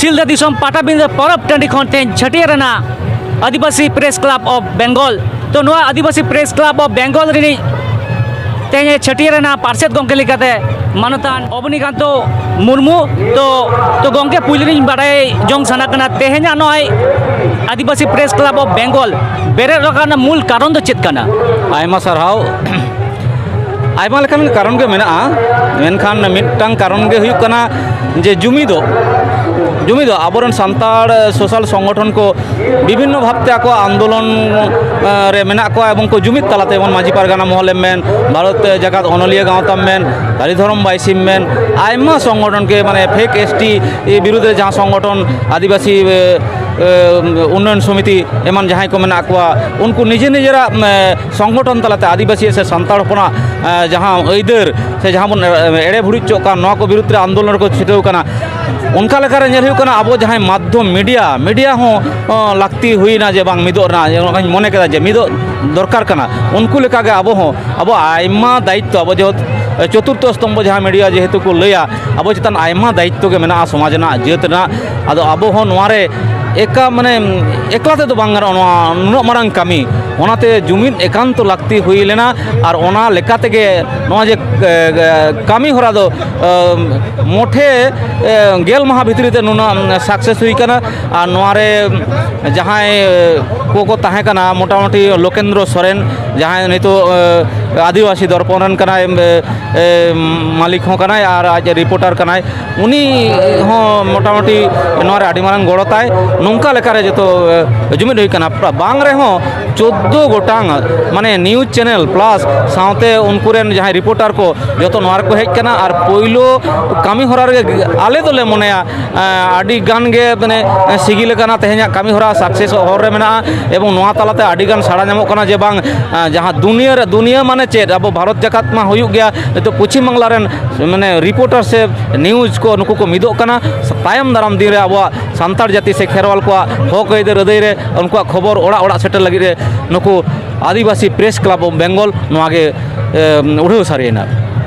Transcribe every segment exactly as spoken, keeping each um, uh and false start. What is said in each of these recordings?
ᱥᱤᱞᱫᱟᱹ ᱫᱤᱥᱚᱢ ᱯᱟᱴᱟᱵᱤᱸᱫᱟᱹ ᱯᱚᱨᱚᱵᱽ ᱴᱟᱺᱰᱤ ᱠᱷᱚᱱ ᱛᱮᱦᱮᱧ ᱪᱷᱟᱹᱴᱭᱟᱹᱨ ᱮᱱᱟ ᱟᱹᱫᱤᱵᱟᱹᱥᱤ ᱯᱨᱮᱥ ᱠᱞᱟᱵᱽ ᱚᱯᱷ ᱵᱮᱝᱜᱚᱞ᱾ ᱛᱚ, ᱱᱚᱣᱟ ᱟᱹᱫᱤᱵᱟᱹᱥᱤ ᱯᱨᱮᱥ ᱠᱞᱟᱵᱽ ᱚᱯᱷ ᱵᱮᱝᱜᱚᱞ ᱨᱤᱱᱤᱡ ᱛᱮᱦᱮᱧ ᱪᱷᱟᱹᱴᱭᱟᱹᱨ ᱮᱱᱟ ᱯᱟᱨᱥᱮᱛ ᱜᱚᱢᱠᱮ ᱞᱮᱠᱟᱛᱮ ᱢᱟᱱᱚᱛᱟᱱ ᱚᱵᱚᱱᱤᱠᱟᱱᱛᱚ ᱢᱩᱨᱢᱩ᱾ ᱛᱚ, ᱛᱚ ᱜᱚᱢᱠᱮ, ᱯᱩᱭᱞᱩ ᱨᱤᱧ ᱵᱟᱲᱟᱭ ᱡᱚᱝ ᱥᱟᱱᱟ ᱠᱟᱱᱟ, ᱛᱮᱦᱮᱧᱟᱜ ᱱᱚᱜᱼᱚᱭ ᱟᱹᱫᱤᱵᱟᱹᱥᱤ ᱯᱨᱮᱥ ᱠᱞᱟᱵᱽ ᱚᱯᱷ ᱵᱮᱝᱜᱚᱞ ᱵᱮᱨᱮᱫ ᱨᱟᱠᱟᱵ ᱨᱮᱱᱟᱜ ᱢᱩᱞ ᱠᱟᱨᱚᱱ ᱫᱚ ᱪᱮᱫ ᱠᱟᱱᱟ? ᱟᱭᱢᱟ ᱥᱟᱨᱦᱟᱣ᱾ ᱟᱭᱢᱟ ᱞᱮᱠᱟᱱ ᱠᱟᱨᱚᱱ ᱜᱮ ᱢᱮᱱᱟᱜᱼᱟ, ᱢᱮᱱᱠᱷᱟᱱ ᱢᱤᱫᱴᱟᱝ ᱠᱟᱨᱚᱱ ᱜᱮ ᱦᱩᱭᱩᱜ ᱠᱟᱱᱟ ᱡᱮ ᱡᱩᱢᱤᱫᱚᱜ, ᱡᱩᱢᱤᱫᱚᱜ ᱟᱵᱚᱨᱮᱱ ᱥᱟᱱᱛᱟᱲ ᱥᱳᱥᱟᱞ ᱥᱚᱝᱜᱚᱴᱷᱚᱱ ᱠᱚ ᱵᱤᱵᱷᱤᱱᱱᱚ ᱵᱷᱟᱵᱽᱛᱮ ᱟᱠᱚᱣᱟᱜ ᱟᱱᱫᱳᱞᱚᱱ, ᱮ, ᱨᱮ ᱢᱮᱱᱟᱜ ᱠᱚᱣᱟ ᱮᱵᱚᱝ ᱠᱚ ᱡᱩᱢᱤᱫ ᱛᱟᱞᱟᱛᱮ, ᱡᱮᱢᱚᱱ ᱢᱟᱹᱡᱷᱤ ᱯᱟᱨᱜᱟᱱᱟ ᱢᱚᱦᱚᱞᱮᱢ ᱢᱮᱱ, ᱵᱷᱟᱨᱚᱛ ᱡᱟᱠᱟᱛ ᱚᱱᱚᱞᱤᱭᱟᱹ ᱜᱟᱶᱛᱟᱢ ᱢᱮᱱ, ᱥᱟᱹᱨᱤ ᱫᱷᱚᱨᱚᱢ ᱵᱟᱭᱥᱤᱢ ᱢᱮᱱ, ᱟᱭᱢᱟ ᱥᱚᱝᱜᱚᱴᱷᱚᱱ ᱜᱮ, ᱢᱟᱱᱮ, ᱯᱷᱮᱠ ᱮᱥ ᱴᱤ ᱵᱤᱨᱩᱫᱷ ᱨᱮ ᱡᱟᱦᱟᱸ ᱥᱚᱝᱜᱚᱴᱷᱚᱱ ᱟᱹᱫᱤᱵᱟᱹᱥᱤ, ᱮ, ᱮ, ᱩᱱᱱᱚᱭᱚᱱ ᱥᱚᱢᱤᱛᱤ ᱮᱢᱟᱱ ᱡᱟᱦᱟᱸᱭ ᱠᱚ ᱢᱮᱱᱟᱜ ᱠᱚᱣᱟ, ᱩᱱᱠᱩ ᱱᱤᱡᱮ ᱱᱤᱡᱮᱨᱟᱜ, ᱮ, ᱥᱚᱝᱜᱚᱴᱷᱚᱱ ᱛᱟᱞᱟᱛᱮ ᱟᱹᱫᱤᱵᱟᱹᱥᱤ ᱥᱮ ᱥᱟᱱᱛᱟᱲ ᱦᱚᱯᱚᱱᱟᱜ, ᱮ, ᱡᱟᱦᱟᱸ ᱟᱹᱭᱫᱟᱹᱨ ᱥᱮ ᱡᱟᱦᱟᱸ ᱵᱚᱱ, ᱮ, ᱮᱲᱮ ᱵᱷᱩᱲᱤ ᱦᱚᱪᱚᱜ ᱠᱟᱱ, ᱱᱚᱣᱟ ᱠᱚ ᱵᱤᱨᱩᱫᱷ ᱨᱮ ᱟᱱᱫᱳᱞᱚᱱ ᱨᱮᱠᱚ ᱪᱷᱩᱴᱟᱹᱣ ᱠᱟᱱᱟ᱾ ᱚᱱᱠᱟ ᱞᱮᱠᱟᱨᱮ ᱧᱮᱞ ᱦᱩᱭᱩᱜ ᱠᱟᱱᱟ, ᱟᱵᱚ ᱡᱟᱦᱟᱸᱭ ᱢᱟᱫᱽᱫᱷᱚᱢ ᱢᱤᱰᱤᱭᱟ, ᱢᱤᱰᱤᱭᱟ ᱦᱚᱸ, ᱚ, ᱞᱟᱹᱠᱛᱤ ᱦᱩᱭᱱᱟ ᱡᱮ ᱵᱟᱝ ᱢᱤᱫᱚᱜ ᱨᱮᱱᱟᱜ, ᱡᱮ ᱚᱱᱠᱟᱧ ᱢᱚᱱᱮ ᱠᱮᱫᱟ ᱡᱮ ᱢᱤᱫᱚᱜ ᱫᱚᱨᱠᱟᱨ ᱠᱟᱱᱟ᱾ ᱩᱱᱠᱩ ᱞᱮᱠᱟᱜᱮ ᱟᱵᱚ ᱦᱚᱸ ᱟᱵᱚ ᱟᱭᱢᱟ ᱫᱟᱭᱤᱛᱛᱚ, ᱟᱵᱚ ᱡᱮᱦᱮᱛᱩ ᱪᱚᱛᱩᱨᱛᱷᱚ ᱥᱛᱚᱢᱵᱷᱚ ᱡᱟᱦᱟᱸ ᱢᱤᱰᱤᱭᱟ ᱡᱮᱦᱮᱛᱩ ᱠᱚ ᱞᱟᱹᱭᱟ, ᱟᱵᱚ ᱪᱮᱛᱟᱱ ᱟᱭᱢᱟ ᱫᱟᱭᱤᱛᱛᱚ ᱜᱮ ᱢᱮᱱᱟᱜᱼᱟ ᱥᱚᱢᱟᱡᱽ ᱨᱮᱱᱟᱜ, ᱡᱟᱹᱛ ᱨᱮᱱᱟᱜ᱾ ᱟᱫᱚ ᱟᱵᱚ ᱦᱚᱸ ᱱᱚᱣᱟ ᱨᱮ ᱮᱠᱟ, ᱢᱟᱱᱮ, ᱮᱠᱞᱟ ᱛᱮᱫᱚ ᱵᱟᱝ ᱜᱟᱱᱚᱜᱼᱟ ᱱᱚᱣᱟ ᱱᱩᱱᱟᱹᱜ ᱢᱟᱨᱟᱝ ᱠᱟᱹᱢᱤ᱾ ᱚᱱᱟᱛᱮ ᱡᱩᱢᱤᱫ ᱮᱠᱟᱱᱛᱚ ᱞᱟᱹᱠᱛᱤ ᱦᱩᱭ ᱞᱮᱱᱟ᱾ ᱟᱨ ᱚᱱᱟ ᱞᱮᱠᱟ ᱛᱮᱜᱮ ᱱᱚᱣᱟ ᱡᱮ, ᱮ, ᱮ, ᱠᱟᱹᱢᱤ ᱦᱚᱨᱟ ᱫᱚ, ᱮ, ᱢᱚᱴᱷᱮ, ᱮ, ᱜᱮᱞ ᱢᱟᱦᱟ ᱵᱷᱤᱛᱨᱤ ᱛᱮ ᱱᱩᱱᱟᱹᱜ ᱥᱟᱠᱥᱮᱥ ᱦᱩᱭ ᱠᱟᱱᱟ᱾ ᱟᱨ ᱱᱚᱣᱟ ᱨᱮ ᱡᱟᱦᱟᱸᱭ, ᱮ, ᱠᱚᱠᱚ ᱛᱟᱦᱮᱸ ᱠᱟᱱᱟ, ᱢᱚᱴᱟᱢᱩᱴᱤ ᱞᱳᱠᱮᱱᱫᱨᱚ ᱥᱚᱨᱮᱱ, ᱡᱟᱦᱟᱸᱭ ᱱᱤᱛᱚᱜ, ᱮ, ᱟᱹᱫᱤᱵᱟᱹᱥᱤ ᱫᱚᱨᱯᱚᱱ ᱨᱮᱱ ᱠᱟᱱᱟᱭ, ᱮ, ᱮ, ᱢᱟᱹᱞᱤᱠ ᱦᱚᱸ ᱠᱟᱱᱟᱭ ᱟᱨ ᱟᱡ ᱨᱤᱯᱳᱨᱴᱟᱨ ᱠᱟᱱᱟᱭ᱾ ᱩᱱᱤ ᱦᱚᱸ ᱢᱚᱴᱟᱢᱩᱴᱤ ᱱᱚᱣᱟ ᱨᱮ ᱟᱹᱰᱤ ᱢᱟᱨᱟᱝ ᱜᱚᱲᱚ ᱛᱟᱭ᱾ ᱱᱚᱝᱠᱟ ᱞᱮᱠᱟᱨᱮ ᱡᱚᱛᱚ, ᱮ, ᱡᱩᱢᱤᱫ ᱦᱩᱭ ᱠᱟᱱᱟ᱾ ᱵᱟᱝ ᱨᱮᱦᱚᱸ ᱪᱳᱫᱽᱫᱳ ᱜᱚᱴᱟᱝ, ᱢᱟᱱᱮ, ᱱᱤᱭᱩᱡᱽ ᱪᱮᱱᱮᱞ ᱯᱞᱟᱥ ᱥᱟᱶᱛᱮ ᱩᱱᱠᱩ ᱨᱮᱱ ᱡᱟᱦᱟᱸᱭ ᱨᱤᱯᱳᱨᱴᱟᱨ ᱠᱚ ᱡᱚᱛᱚ ᱱᱚᱣᱟ ᱨᱮᱠᱚ ᱦᱮᱡ ᱠᱟᱱᱟ᱾ ᱟᱨ ᱯᱳᱭᱞᱳ ᱠᱟᱹᱢᱤ ᱦᱚᱨᱟ ᱨᱮᱜᱮ ᱟᱞᱮ ᱫᱚᱞᱮ ᱢᱚᱱᱮᱭᱟ, ᱮ, ᱟᱹᱰᱤ ᱜᱟᱱ ᱜᱮ, ᱢᱟᱱᱮ, ᱥᱤᱜᱤᱞ ᱟᱠᱟᱱᱟ ᱛᱮᱦᱮᱧᱟᱜ ᱠᱟᱹᱢᱤ ᱦᱚᱨᱟ ᱥᱟᱠᱥᱮᱥᱚᱜ ᱦᱚᱨ ᱨᱮ ᱢᱮᱱᱟᱜᱼᱟ᱾ ᱮᱵᱚᱝ ᱱᱚᱣᱟ ᱛᱟᱞᱟᱛᱮ ᱟᱹᱰᱤ ᱜᱟᱱ ᱥᱟᱲᱟ ᱧᱟᱢᱚᱜ ᱠᱟᱱᱟ ᱡᱮ ᱵᱟᱝ, ᱮ, ᱡᱟᱦᱟᱸ ᱫᱩᱱᱤᱭᱟᱹ ᱨᱮ, ᱫᱩᱱᱤᱭᱟᱹ ᱢᱟᱱᱮ ᱪᱮᱫ, ᱟᱵᱚ ᱵᱷᱟᱨᱚᱛ ᱡᱟᱠᱟᱛ ᱢᱟ ᱦᱩᱭᱩᱜ ᱜᱮᱭᱟ, ᱱᱤᱛᱚᱜ ᱯᱚᱪᱷᱤᱢ ᱵᱟᱝᱞᱟ ᱨᱮᱱ, ᱢᱟᱱᱮ, ᱨᱤᱯᱳᱨᱴᱟᱨ ᱥᱮ ᱱᱤᱭᱩᱡᱽ ᱠᱚ ᱱᱩᱠᱩ ᱠᱚ ᱢᱤᱫᱚᱜ ᱠᱟᱱᱟ᱾ ᱛᱟᱭᱚᱢ ᱫᱟᱨᱟᱢ ᱫᱤᱱ ᱨᱮ ᱟᱵᱚᱣᱟᱜ ᱥᱟᱱᱛᱟᱲ ᱡᱟᱹᱛᱤ ᱥᱮ ᱠᱷᱮᱨᱣᱟᱞ ᱠᱚᱣᱟᱜ ᱦᱚᱠ ᱟᱹᱭᱫᱟᱹᱨ ᱟᱹᱫᱟᱹᱭ ᱨᱮ ᱩᱱᱠᱩᱣᱟᱜ ᱠᱷᱚᱵᱚᱨ ᱚᱲᱟᱜ ᱚᱲᱟᱜ ᱥᱮᱴᱮᱨ ᱞᱟᱹᱜᱤᱫ ᱨᱮ ᱱᱩᱠᱩ ᱟᱹᱫᱤᱵᱟᱹᱥᱤ ᱯᱨᱮᱥ ᱠᱞᱟᱵᱽ ᱚᱯᱷ ᱵᱮᱝᱜᱚᱞ ᱱᱚᱣᱟ ᱜᱮ, ᱮ, ᱩᱰᱷᱟᱹᱣ ᱥᱟᱹᱨᱤᱭᱮᱱᱟ᱾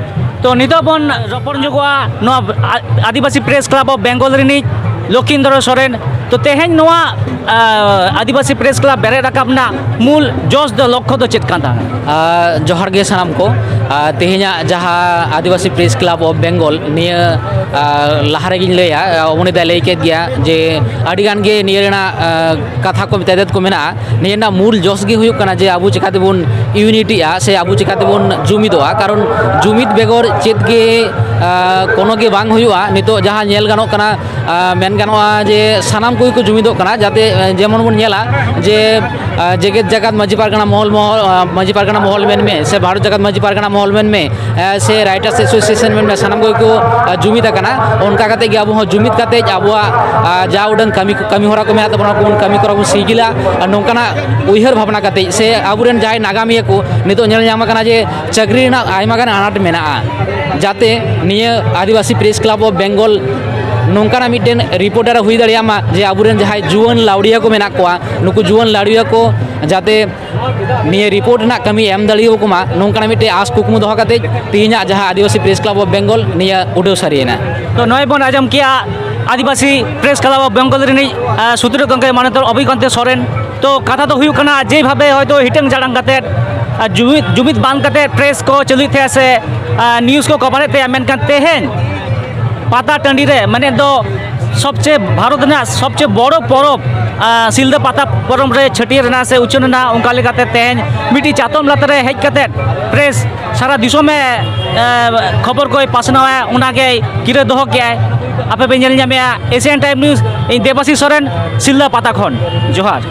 ᱛᱚ, ᱱᱤᱛᱚᱜ ᱵᱚᱱ ᱨᱚᱯᱚᱲ ᱧᱚᱜᱚᱜᱼᱟ ᱱᱚᱣᱟ ᱟ-, ᱟᱹᱫᱤᱵᱟᱹᱥᱤ ᱯᱨᱮᱥ ᱠᱞᱟᱵᱽ ᱚᱯᱷ ᱵᱮᱝᱜᱚᱞ ᱨᱤᱱᱤᱡ ᱞᱚᱠᱷᱤᱱᱫᱨᱚ ᱥᱚᱨᱮᱱ᱾ ᱛᱚ, ᱛᱮᱦᱮᱧ ᱱᱚᱣᱟ ᱟᱹᱫᱤᱵᱟᱹᱥᱤ ᱯᱨᱮᱥ ᱠᱞᱟᱵᱽ ᱵᱮᱨᱮᱫ ᱨᱟᱠᱟᱵ ᱨᱮᱱᱟᱜ ᱢᱩᱞ ᱡᱚᱥ ᱫᱚ, ᱞᱚᱠᱠᱷᱚ ᱫᱚ ᱪᱮᱫ ᱠᱟᱱ ᱛᱟᱦᱮᱸᱱᱟ? ᱡᱚᱦᱟᱨ ᱜᱮ ᱥᱟᱱᱟᱢ ᱠᱚ᱾ ᱛᱮᱦᱮᱧᱟᱜ ᱡᱟᱦᱟᱸ ᱟᱹᱫᱤᱵᱟᱹᱥᱤ ᱯᱨᱮᱥ ᱠᱞᱟᱵᱽ ᱚᱯᱷ ᱵᱮᱝᱜᱚᱞ, ᱱᱤᱭᱟᱹ ᱞᱟᱦᱟ ᱨᱮᱜᱮᱧ ᱞᱟᱹᱭᱟ, ᱚᱢᱚᱱᱤ ᱫᱟᱭ ᱞᱟᱹᱭ ᱠᱮᱫ ᱜᱮᱭᱟ ᱡᱮ ᱟᱹᱰᱤ ᱜᱟᱱ ᱜᱮ ᱱᱤᱭᱟᱹ ᱨᱮᱱᱟᱜ ᱠᱟᱛᱷᱟ ᱠᱚ, ᱛᱮᱛᱮᱫ ᱠᱚ ᱢᱮᱱᱟᱜᱼᱟ᱾ ᱱᱤᱭᱟᱹ ᱨᱮᱱᱟᱜ ᱢᱩᱞ ᱡᱚᱥ ᱜᱮ ᱦᱩᱭᱩᱜ ᱠᱟᱱᱟ ᱡᱮ ᱟᱵᱚ ᱪᱤᱠᱟᱹ ᱛᱮᱵᱚᱱ ᱤᱭᱩᱱᱤᱴᱤᱜᱼᱟ ᱥᱮ ᱟᱵᱚ ᱪᱤᱠᱟᱹ ᱛᱮᱵᱚᱱ ᱡᱩᱢᱤᱫᱚᱜᱼᱟ, ᱠᱟᱨᱚᱱ ᱡᱩᱢᱤᱫ ᱵᱮᱜᱚᱨ ᱪᱮᱫ ᱜᱮ ᱠᱳᱱᱳ ᱜᱮ ᱵᱟᱝ ᱦᱩᱭᱩᱜᱼᱟ᱾ ᱱᱤᱛᱚᱜ ᱡᱟᱦᱟᱸ ᱧᱮᱞ ᱜᱟᱱᱚᱜ ᱠᱟᱱᱟ, ᱢᱮᱱ ᱜᱟᱱᱚᱜᱼᱟ ᱡᱮ ᱥᱟᱱᱟᱢ ᱠᱚᱜᱮ ᱠᱚ ᱡᱩᱢᱤᱫᱚᱜ ᱠᱟᱱᱟ, ᱡᱟᱛᱮ ᱡᱮᱢᱚᱱ ᱵᱚᱱ ᱧᱮᱞᱟ ᱡᱮ ᱡᱮᱜᱮᱛ ᱡᱟᱠᱟᱛ ᱢᱟᱹᱡᱷᱤ ᱯᱟᱨᱜᱟᱱᱟ ᱢᱚᱦᱚᱞ, ᱢᱚᱦᱚᱞ ᱢᱟᱹᱡᱷᱤ ᱯᱟᱨᱜᱟᱱᱟ ᱢᱚᱦᱚᱞ ᱢᱮᱱᱢᱮ ᱥᱮ ᱵᱷᱟᱨᱚᱛ ᱡᱟᱠᱟᱛ ᱢᱟᱹᱡᱷᱤ ᱯᱟᱨᱜᱟᱱᱟ ᱢᱚᱦᱚᱞ ᱢᱮᱱᱢᱮ, ᱥᱮ ᱨᱟᱭᱴᱟᱨᱥ ᱮᱥᱳᱥᱤᱭᱮᱥᱚᱱ ᱢᱮᱱᱢᱮ, ᱥᱟᱱᱟᱢ ᱠᱚᱜᱮ ᱠᱚ ᱡᱩᱢᱤᱫ ᱟᱠᱟᱱᱟ᱾ ᱚᱱᱠᱟ ᱠᱟᱛᱮ ᱜᱮ ᱟᱵᱚ ᱦᱚᱸ ᱡᱩᱢᱤᱫ ᱠᱟᱛᱮ ᱟᱵᱚᱣᱟᱜ ᱡᱟ ᱩᱰᱟᱹᱝ ᱠᱟᱹᱢᱤ, ᱠᱟᱹᱢᱤ ᱦᱚᱨᱟ ᱠᱚ ᱢᱮᱱᱟᱜ ᱛᱟᱵᱚᱱᱟ, ᱩᱱ ᱠᱟᱹᱢᱤ ᱠᱚᱨᱟ ᱵᱚᱱ ᱥᱤᱜᱤᱞᱟ᱾ ᱟᱨ ᱱᱚᱝᱠᱟᱱᱟᱜ ᱩᱭᱦᱟᱹᱨ ᱵᱷᱟᱵᱽᱱᱟ ᱠᱟᱛᱮ ᱥᱮ ᱟᱵᱚᱨᱮᱱ ᱡᱟᱦᱟᱸᱭ ᱱᱟᱜᱟᱢᱤᱭᱟᱹ ᱠᱚ, ᱱᱤᱛᱚᱜ ᱧᱮᱞ ᱧᱟᱢ ᱟᱠᱟᱱᱟ ᱡᱮ ᱪᱟᱹᱠᱨᱤ ᱨᱮᱱᱟᱜ ᱟᱭᱢᱟ ᱜᱟᱱ ᱟᱱᱟᱴ ᱢᱮᱱᱟᱜᱼᱟ, ᱡᱟᱛᱮ ᱱᱤᱭᱟᱹ ᱟᱹᱫᱤᱵᱟᱹᱥᱤ ᱯᱨᱮᱥ ᱠᱞᱟᱵᱽ ᱚᱯᱷ ᱵᱮᱝᱜᱚᱞ ᱱᱚᱝᱠᱟᱱᱟᱜ ᱢᱤᱫᱴᱮᱱ ᱨᱤᱯᱳᱨᱴᱟᱨ ᱮ ᱦᱩᱭ ᱫᱟᱲᱮᱭᱟᱜ ᱢᱟ, ᱡᱮ ᱟᱵᱚᱨᱮᱱ ᱡᱟᱦᱟᱸᱭ ᱡᱩᱣᱟᱹᱱ ᱞᱟᱹᱣᱲᱤᱭᱟᱹ ᱠᱚ ᱢᱮᱱᱟᱜ ᱠᱚᱣᱟ, ᱱᱩᱠᱩ ᱡᱩᱣᱟᱹᱱ ᱞᱟᱹᱣᱲᱤᱭᱟᱹ ᱠᱚ ᱡᱟᱛᱮ ᱱᱤᱭᱟᱹ ᱨᱤᱯᱳᱨᱴ ᱨᱮᱱᱟᱜ ᱠᱟᱹᱢᱤ ᱮᱢ ᱫᱟᱲᱮᱭᱟᱠᱚ ᱢᱟ, ᱱᱚᱝᱠᱟᱱᱟᱜ ᱢᱤᱫᱴᱮᱱ ᱟᱸᱥ ᱠᱩᱠᱢᱩ ᱫᱚᱦᱚ ᱠᱟᱛᱮ ᱛᱮᱦᱮᱧᱟᱜ ᱡᱟᱦᱟᱸ ᱟᱹᱫᱤᱵᱟᱹᱥᱤ ᱯᱨᱮᱥ ᱠᱞᱟᱵᱽ ᱚᱯᱷ ᱵᱮᱝᱜᱚᱞ ᱱᱤᱭᱟᱹ ᱩᱰᱟᱹᱣ ᱥᱟᱹᱨᱤᱭᱮᱱᱟ᱾ ᱛᱚ, ᱱᱚᱜᱼᱚᱭ ᱵᱚᱱ ᱟᱸᱡᱚᱢ ᱠᱮᱜᱼᱟ ᱟᱹᱫᱤᱵᱟᱹᱥᱤ ᱯᱨᱮᱥ ᱠᱞᱟᱵᱽ ᱚᱯᱷ ᱵᱮᱝᱜᱚᱞ ᱨᱤᱱᱤᱡ, ᱟᱸ, ᱥᱩᱛᱨᱚ ᱜᱚᱢᱠᱮ ᱢᱟᱱᱚᱛ ᱚᱵᱷᱤᱠᱟᱱᱛ ᱥᱚᱨᱮᱱ᱾ ᱛᱚ, ᱠᱟᱛᱷᱟ ᱫᱚ ᱦᱩᱭᱩᱜ ᱠᱟᱱᱟ, ᱡᱮᱵᱷᱟᱵᱮ ᱦᱚᱭᱛᱳ ᱦᱤᱴᱟᱹᱝ ᱡᱟᱲᱟᱝ ᱠᱟᱛᱮᱫ, ᱟᱨ ᱡᱩᱢᱤᱫ, ᱡᱩᱢᱤᱫ ᱵᱟᱝ ᱠᱟᱛᱮᱫ ᱯᱨᱮᱥ ᱠᱚ ᱪᱟᱹᱞᱩᱭᱮᱫ ᱛᱟᱦᱮᱸᱜᱼᱟ ᱥᱮ, ᱟᱨ, ᱱᱤᱭᱩᱡᱽ ᱠᱚ ᱠᱚᱵᱷᱟᱨᱮᱫ ᱛᱟᱦᱮᱸᱜᱼᱟ, ᱢᱮᱱᱠᱷᱟᱱ ᱛᱮᱦᱮᱧ ᱯᱟᱛᱟ ᱴᱟᱺᱰᱤ ᱨᱮ, ᱢᱟᱱᱮ ᱫᱚ ᱥᱚᱵᱪᱮ ᱵᱷᱟᱨᱚᱛ ᱨᱮᱱᱟᱜ ᱥᱚᱵᱪᱮ ᱵᱚᱲᱚ ᱯᱚᱨᱚᱵᱽ, ᱟᱨ, ᱥᱤᱞᱫᱟᱹ ᱯᱟᱛᱟ ᱯᱚᱨᱚᱵᱽ ᱨᱮ ᱪᱷᱟᱹᱴᱭᱟᱹᱨ ᱮᱱᱟ ᱥᱮ ᱩᱪᱷᱟᱹᱱ ᱮᱱᱟ, ᱚᱱᱠᱟ ᱞᱮᱠᱟᱛᱮ ᱛᱮᱦᱮᱧ ᱢᱤᱫᱴᱤᱡ ᱪᱟᱛᱚᱢ ᱞᱟᱛᱟᱨ ᱨᱮ ᱦᱮᱡ ᱠᱟᱛᱮᱫ ᱯᱨᱮᱥ ᱥᱟᱨᱟ ᱫᱤᱥᱚᱢᱮ, ᱮ, ᱠᱷᱚᱵᱚᱨ ᱠᱚᱭ ᱯᱟᱥᱱᱟᱣᱟ, ᱚᱱᱟᱜᱮᱭ ᱠᱤᱨᱟᱹ ᱫᱚᱦᱚ ᱠᱮᱜᱼᱟᱭ᱾ ᱟᱯᱮ ᱯᱮ ᱧᱮᱞ ᱧᱟᱢᱮᱜᱼᱟ ᱮᱥᱤᱭᱟᱱ ᱴᱟᱭᱤᱢ ᱱᱤᱭᱩᱡᱽ, ᱤᱧ ᱫᱮᱵᱟᱥᱤᱥ ᱥᱚᱨᱮᱱ, ᱥᱤᱞᱫᱟᱹ ᱯᱟᱛᱟ ᱠᱷᱚᱱ᱾ ᱡᱚᱦᱟᱨ᱾